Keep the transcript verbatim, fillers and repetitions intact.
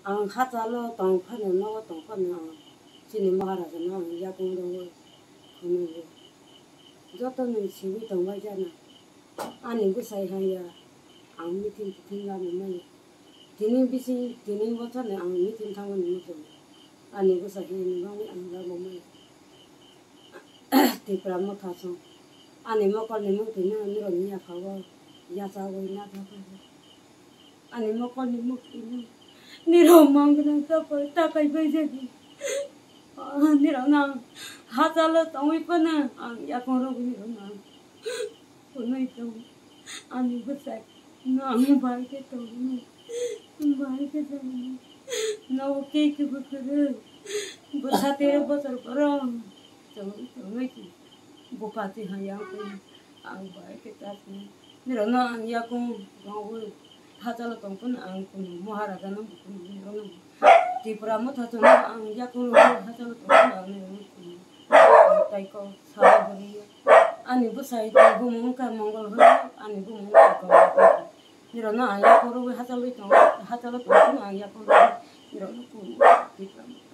Ang hachalo tong phano, nogo tong phano ang chini Maharajano ang yakung rwui khwnwi joto ni simi tongbai jana. Ani bwsai haiya ang meeting titing lama maya. Tini bising tini bochorni ang meeting thangmani muchungo. Ani bwsai haiya ni bagwi ang lama maya. Tipra Motha song. Ani mokolni mukti no nirokni yaphao yachagwi nathakha. Ani mokolni mukti no nirok mangwino tapai takai baijadi. Ah, nirokno ang hachalo tongwi phano ang yakung rwgwi nirokno ang phunui tongo. Ani bwsai no ang bai khe tongmani, bai khe tongmani. Nogo khe khe bwkhwrwi bwsa tero bochor borok tongwi tongwi khe bupati hai ang khe ang bai khe ta khe nirokno ang yakung rwgwi hachalo tong phano ang kunu Maharajano bukhuk nirokno Tipra Motha song ang yakung rwgwi hachalo tong phano ang nirokno kunu tai kok sabo bwrwi ani bwsai bumung wngkha Mongol hwnwi ani bumung wngkha Gongor hwnwi. Nirokno ang yakung rwgwi hachalwi tongo, hachalo tong phano ang yakung rwgwi nirokno kunu Tipra Motha.